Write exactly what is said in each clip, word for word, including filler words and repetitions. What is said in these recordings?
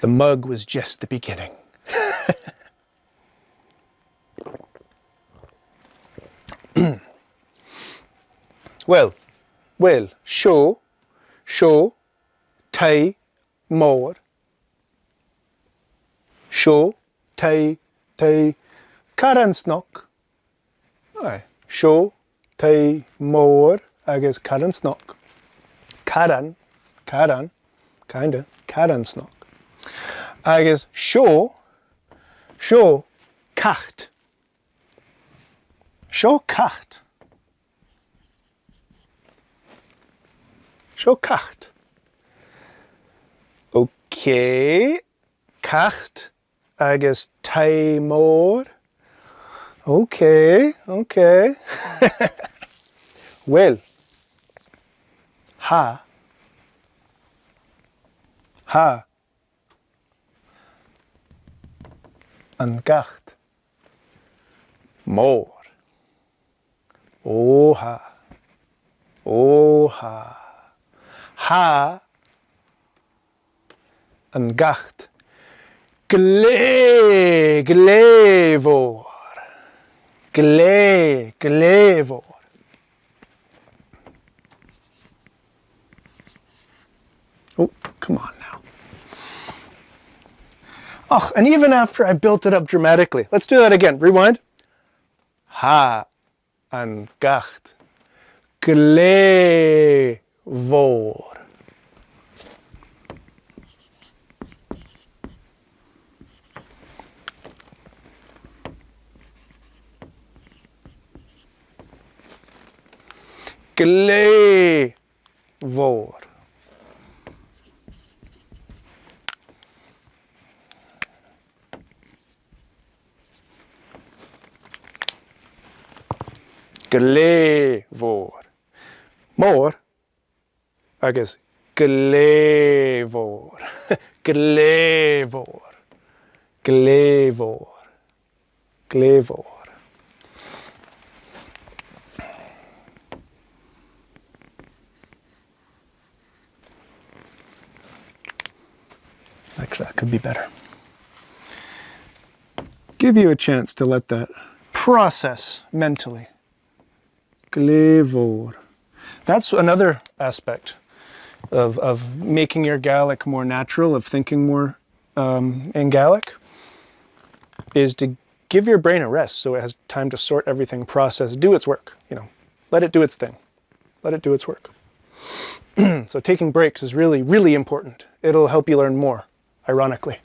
The mug was just the beginning. Uill, uill, seo, seo taigh mòr. Seo taigh, taigh, caran snog. Aye. Seo taigh mòr agus caran snog. Caran, caran, kinda, caran snog. Agus seo, seo cat. Seo cat. Seo cat. Okay. Cat agus taigh mòr. Okay, okay. Uill. Tha. Tha. An cat. Mòr. Ò, tha. Ò, tha. Tha an cat glè, glè mhòr. Glè, glè mhòr. Oh, come on now. Oh, and even after I built it up dramatically, let's do that again. Rewind. Tha an cat glè mhòr. Glè mhòr. Glè mhòr. Mòr agus glè mhòr. Glè mhòr. Glè mhòr. Glè mhòr. Actually, that could be better. Give you a chance to let that process mentally. Glè mhòr. That's another aspect of, of making your Gaelic more natural, of thinking more, um, in Gaelic, is to give your brain a rest so it has time to sort everything, process, do its work, you know. Let it do its thing. Let it do its work. So taking breaks is really, really important. It'll help you learn more, ironically.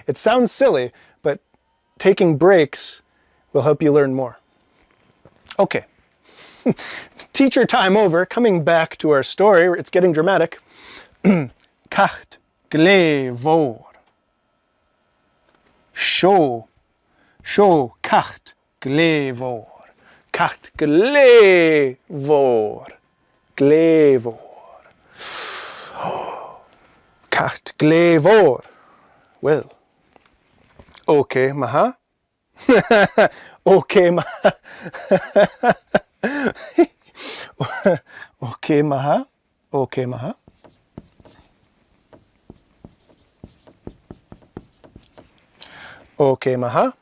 It sounds silly, but taking breaks will help you learn more. Okay. Teacher time over. Coming back to our story. It's getting dramatic. Cat glè mhòr. Seo, seo cat glè mhòr. Cat glè mhòr. Glè mhòr. Cat glè mhòr. Uill. Okay, ma-thà. Okay, ma-thà. Okay, ma-thà. Okay, ma-thà. Okay, ma-thà.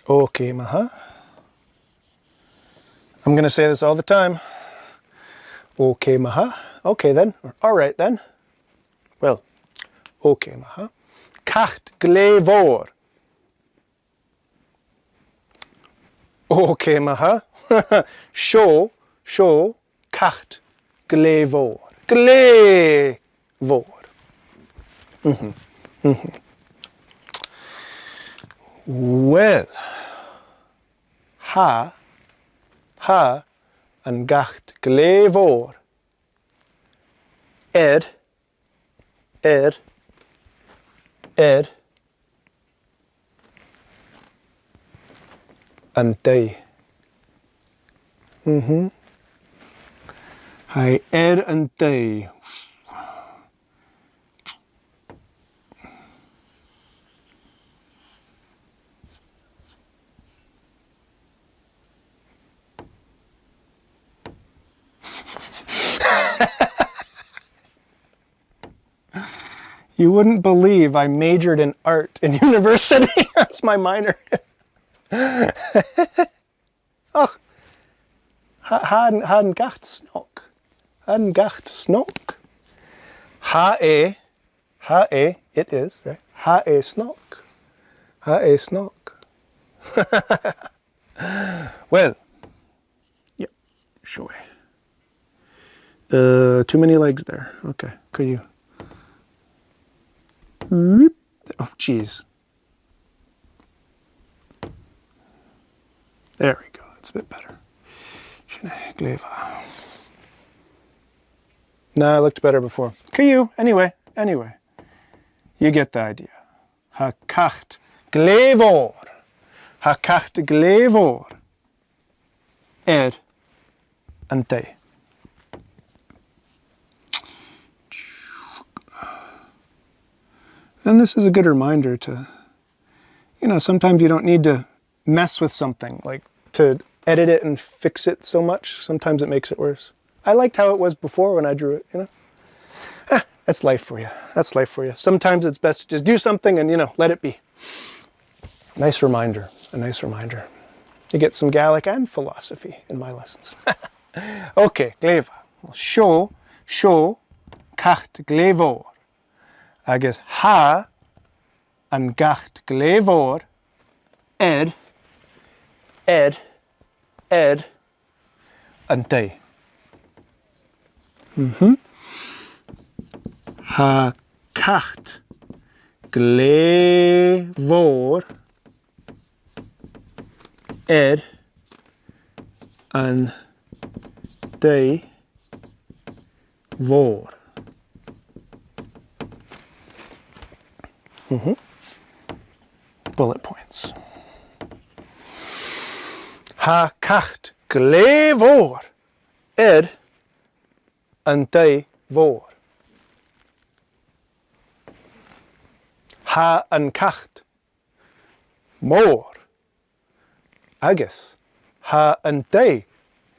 Okay, ma-thà. I'm gonna say this all the time. Okay, ma-thà. Okay then. Or, all right then. Well, okay, ma-thà. Cat glè mhòr. Okay, ma-thà. Seo, seo cat glè mhòr. Glè mhòr. Mhm, mhm. Uill, tha, tha an cat glè mhòr air, air, air an taigh. Mhm. Tha e air an taigh. You wouldn't believe I majored in art in university. That's my minor. Och, tha, tha, tha an cat snog. Tha an cat snog. Tha e, tha e, it is, right? Tha e snog. Tha e snog. Well, yeah, sure. Uh, too many legs there. Okay, could you? Whoop. Oh, jeez. There we go. That's a bit better. Sin e, glè mhath. Nah, it looked better before. Could you? Anyway, anyway. You get the idea. Tha cat glè mhòr. Tha cat glè mhòr air an taigh. And this is a good reminder to, you know, sometimes you don't need to mess with something, like, to edit it and fix it so much. Sometimes it makes it worse. I liked how it was before when I drew it, you know? Eh, that's life for you. That's life for you. Sometimes it's best to just do something and, you know, let it be. Nice reminder, a nice reminder. You get some Gaelic and philosophy in my lessons. Okay, glè mhath. Well, seo, seo cat glè mhòr. Agus tha an cat glè mhòr air, air, air an taigh. Mhm. Tha cat glè mhòr air an taigh mhòr. Mhm. Bullet points. Tha cat glè mhòr air an taigh mhòr. Tha an cat mòr. Agus tha an taigh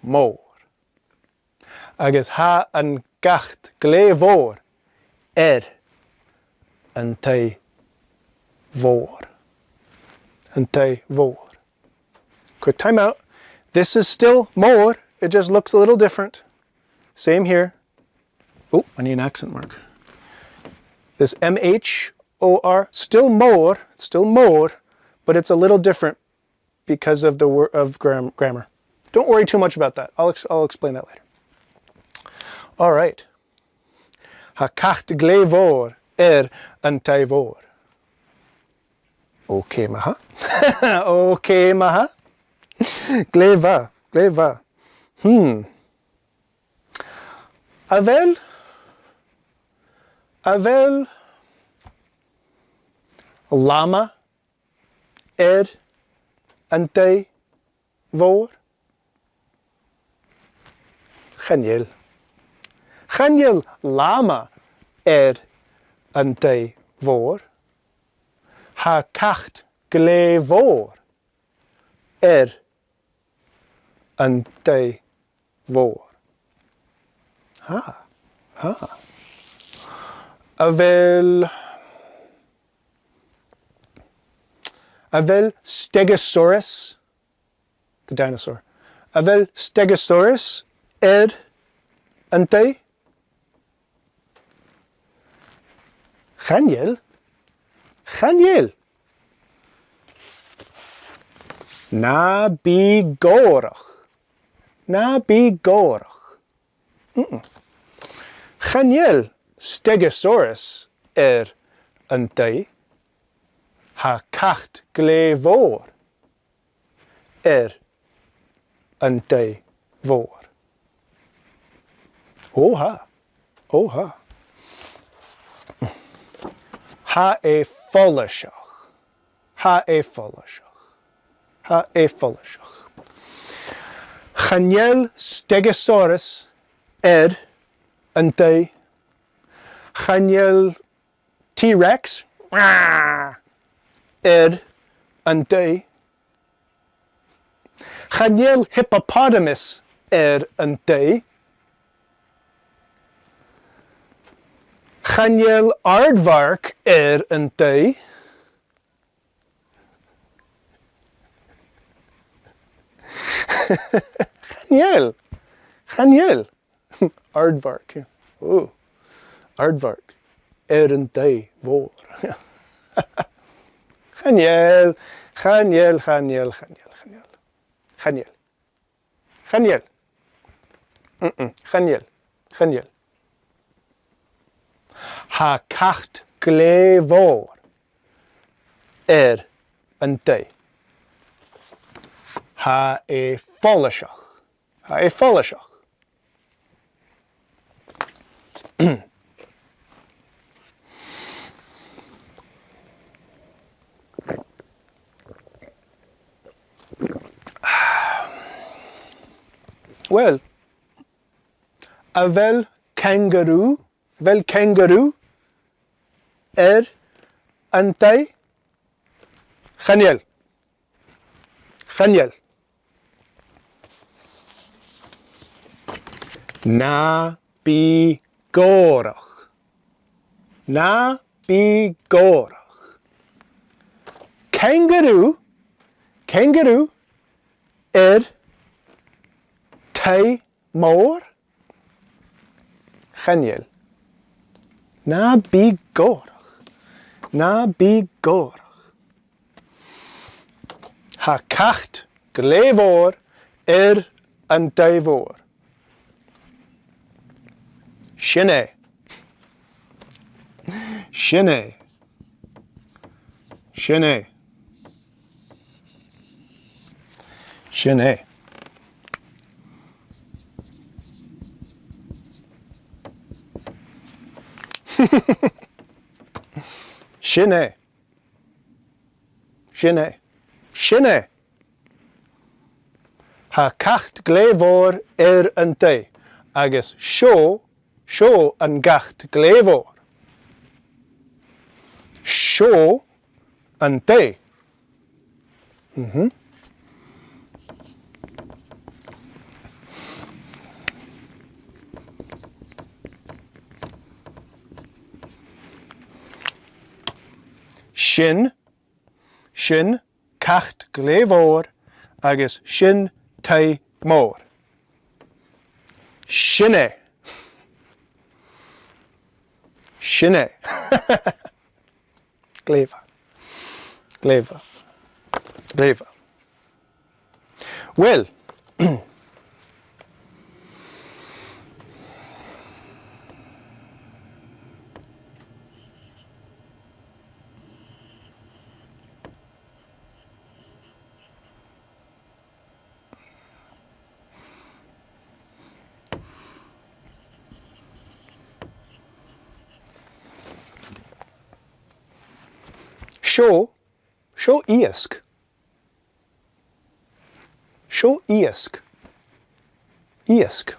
mòr. Agus tha an cat glè mhòr air an taigh mhòr. An taigh mhòr. Quick time out. This is still mòr. It just looks a little different. Same here. Oh, I need an accent mark. This M H O R, still mòr, it's still mòr, but it's a little different because of the wor-, of gram-, grammar. Don't worry too much about that. I'll ex-, I'll explain that later. All right. Tha cat glè mhòr air an taigh mhòr. Okay, ma-thà. Okay, ma-thà. Glè mhath, glè mhath. Hmm. A bheil, a bheil llama air an taigh mhòr? Chan eil. Chan eil llama air an taigh mhòr. Tha cat glè mhòr air an taigh mhòr. Tha, tha. A bheil, a bheil Stegosaurus, the dinosaur, a bheil Stegosaurus air an taigh? Chan eil. Chan eil. Na bi gòrach. Na bi gòrach. Mm-mm. Chan eil Stegosaurus air an taigh. Tha cat glè mhòr air an taigh mhòr. Ò, tha. Ò, tha. Tha e follaiseach. Tha e follaiseach. Tha e follaiseach. Chan eil Stegosaurus air an taigh. Chan eil T-Rex air an taigh. Chan eil hippopotamus air an taigh. Chan eil aardvark air an taigh. Chan eil. Chan eil. Aardvark. Ooh. Aardvark. Air an taigh mhòr. Chan eil. Chan eil, chan eil, chan eil, chan eil. Chan eil. Chan eil. Mm-mm. Chan eil. Chan eil. Tha cat glè mhòr air an taigh. Tha e follaiseach. Tha e follaiseach. Well, a bheil kangaroo, a bheil kangaroo air an taigh? Chan eil. Chan eil. Na bi gòrach. Na bi gòrach. Kangaroo, kangaroo air taigh mòr? Chan eil. Na bi gòrach. Na bi gòrach. Tha cat glè mhòr air an taigh mhòr. Sin e. Sin e. Sin e. Sin e. Sin e. Sin e. Sin e. Tha cat glè mhòr air an taigh, agus seo, seo an cat glè mhòr. Seo an taigh. Mhm. Sin, sin cat glè mhòr agus sin taigh mòr. Sin e. Sin e. Glè mhath. Glè mhath. Glè mhath. Well, seo, seo iasg. Seo iasg. Iasg.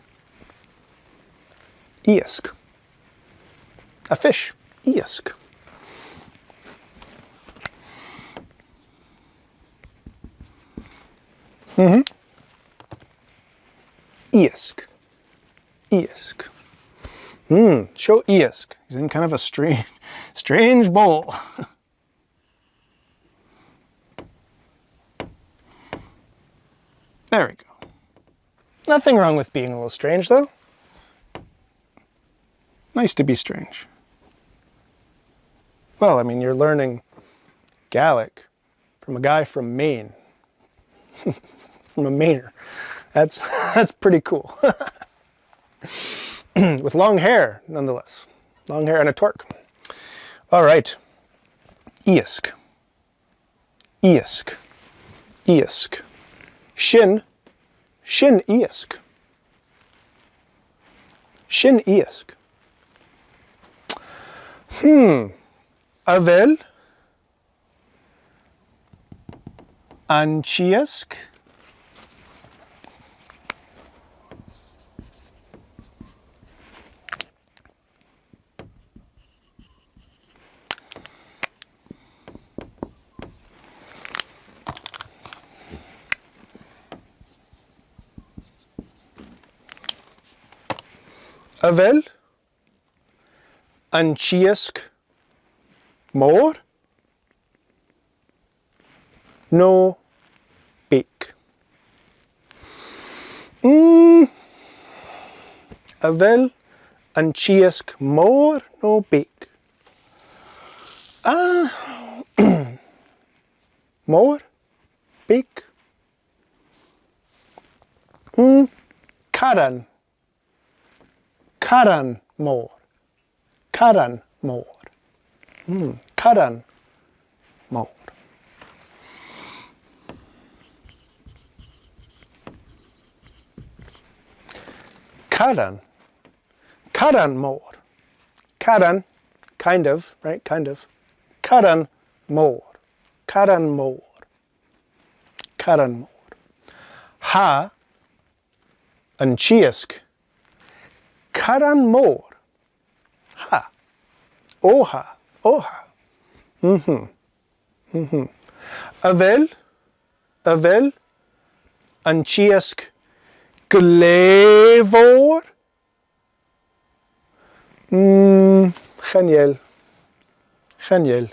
Iasg. A fish. Iasg. Mhm. Iasg. Iasg. Hmm, seo iasg. He's in kind of a strange, strange bowl. There we go. Nothing wrong with being a little strange, though. Nice to be strange. Well, I mean, you're learning Gaelic from a guy from Maine. From a Mainer. That's, that's pretty cool. With long hair, nonetheless. Long hair and a torque. All right. Iasg. Iasg. Iasg. Sin. Sin iasg. Sin iasg. Hmm. A bheil an t-iasg? A bheil an t-iasg mòr no beag? Mm, a bheil an t-iasg mòr no beag? Ah, mòr? Beag? Mm, caran. Caran mòr. Caran mòr. Mm, caran mòr. Caran. Caran mòr. Caran, kind of, right? Kind of. Caran mòr. Caran mòr. Caran mòr. Tha an t-iasg caran mòr. Tha. Ò, tha. Ò, tha. Mhm. Mhm. A bheil, a bheil an t-iasg glè mhòr? Mm, chan eil. Chan eil.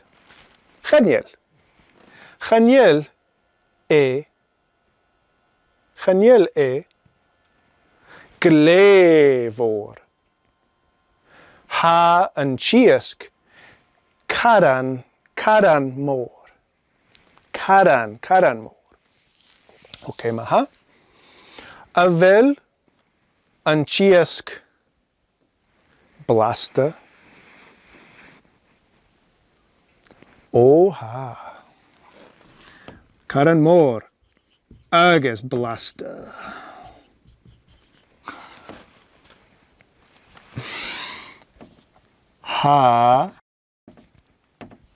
Chan eil. Chan eil e. Chan eil e glè mhòr. Tha an t-iasg caran, caran mòr. Caran, caran mòr. Ok, ma-thà. A bheil an t-iasg blasta? Ò, tha. Caran mòr agus blasta. Tha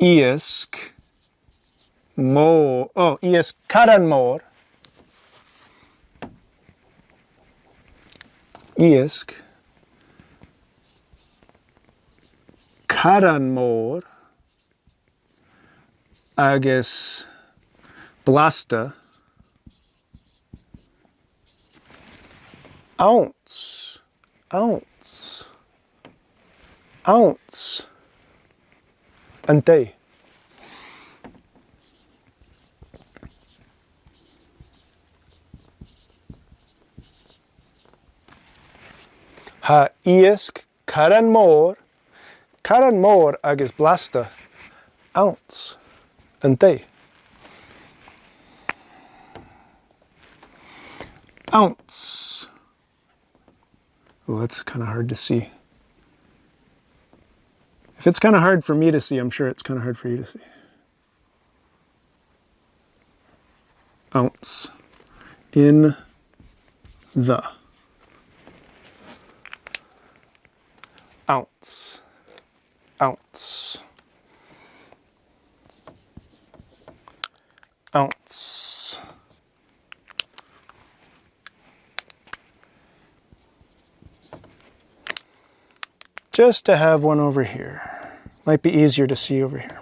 iasg mò-, ò, iasg caran mòr. Iasg caran mòr agus blasta. Anns. Anns. Anns an taigh. Tha iasg caran mòr, caran mòr agus blasta anns an taigh. Anns. Oh, that's kind of hard to see. If it's kind of hard for me to see, I'm sure it's kind of hard for you to see. Anns. In the. Anns. Anns. Anns. Just to have one over here. Might be easier to see over here.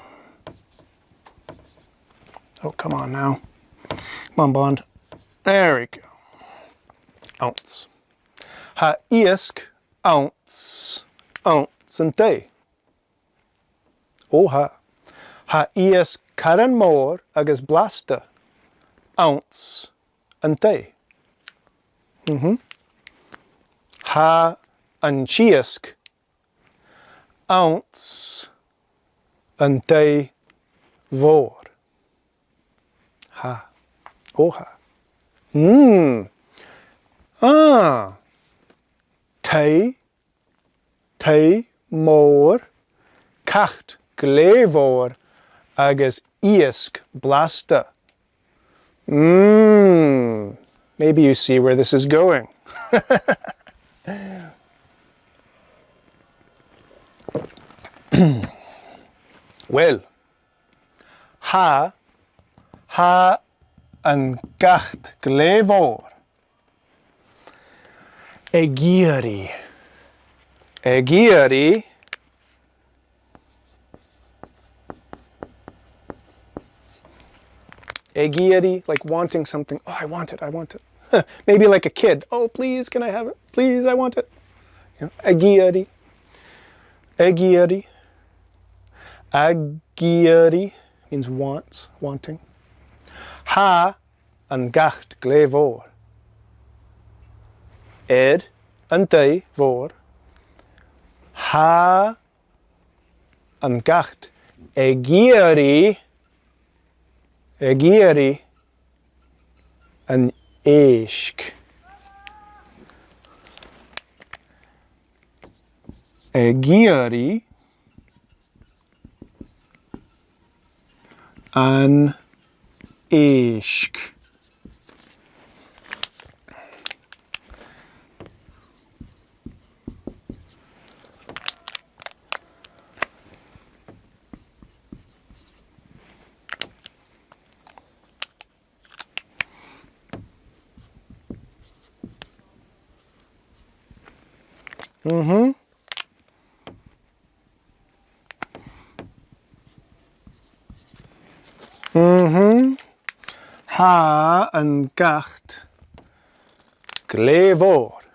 Oh, come on now. Come on, Bond. There we go. Anns. Tha iasg anns, anns an taigh. Ò, tha. Tha iasg caran mòr agus blasta anns an taigh. Mhm. Tha an t-iasg anns an taigh mhòr. Tha. Ò, tha. Mm. Ah. Taigh, taigh mòr, cat glè mhòr agus iasg blasta. Mm, maybe you see where this is going. Well, tha, tha an cat glè mhòr ag iarraidh. Ag iarraidh. Ag iarraidh, like wanting something. Oh, I want it, I want it. Maybe like a kid. Oh, please, can I have it? Please, I want it. You know, ag iarraidh. Ag iarraidh. Ag iarraidh means wants, wanting. Tha an cat glè mhòr. Air an taigh mhòr. Tha an cat ag iarraidh, ag iarraidh an èisg. Ag iarraidh an èisg. Mm-hmm. Mm-hmm. Tha an cat glè mhòr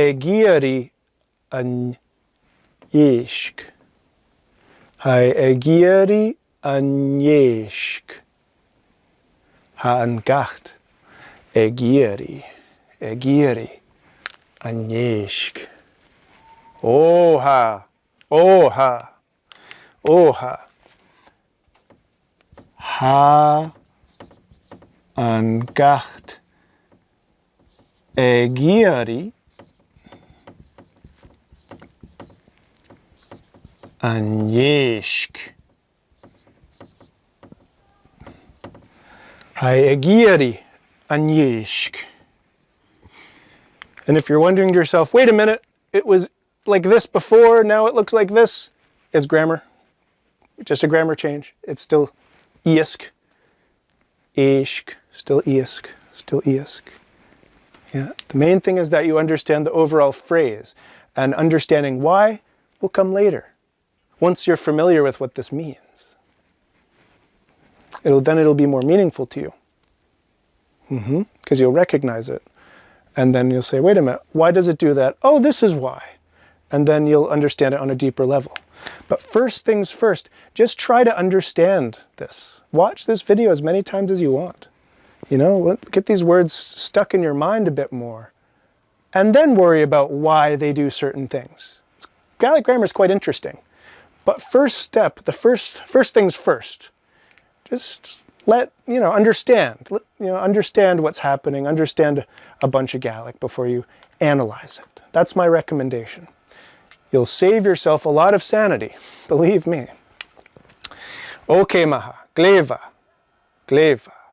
ag iarraidh an èisg. Tha e ag iarraidh an èisg. Tha an cat ag iarraidh, ag iarraidh an èisg. Ò, tha, ò, tha, ò, tha. Tha an cat ag iarraidh an èisg. Tha e ag iarraidh an èisg. And if you're wondering to yourself, "Wait a minute, it was like this before, now it looks like this," it's grammar. Just a grammar change. It's still iasg, èisg, still iasg, still iasg. Yeah. The main thing is that you understand the overall phrase, and understanding why will come later, once you're familiar with what this means. It'll, then it'll be more meaningful to you. Mm-hmm. Because you'll recognize it. And then you'll say, "Wait a minute, why does it do that? Oh, this is why." And then you'll understand it on a deeper level. But first things first, just try to understand this. Watch this video as many times as you want. You know, let, get these words stuck in your mind a bit more, and then worry about why they do certain things. Gaelic grammar is quite interesting. But first step, the first, first things first, just let, you know, understand, let, you know, understand what's happening, understand a bunch of Gaelic before you analyze it. That's my recommendation. You'll save yourself a lot of sanity, believe me. Okay, math. Glè mhath. Glè mhath.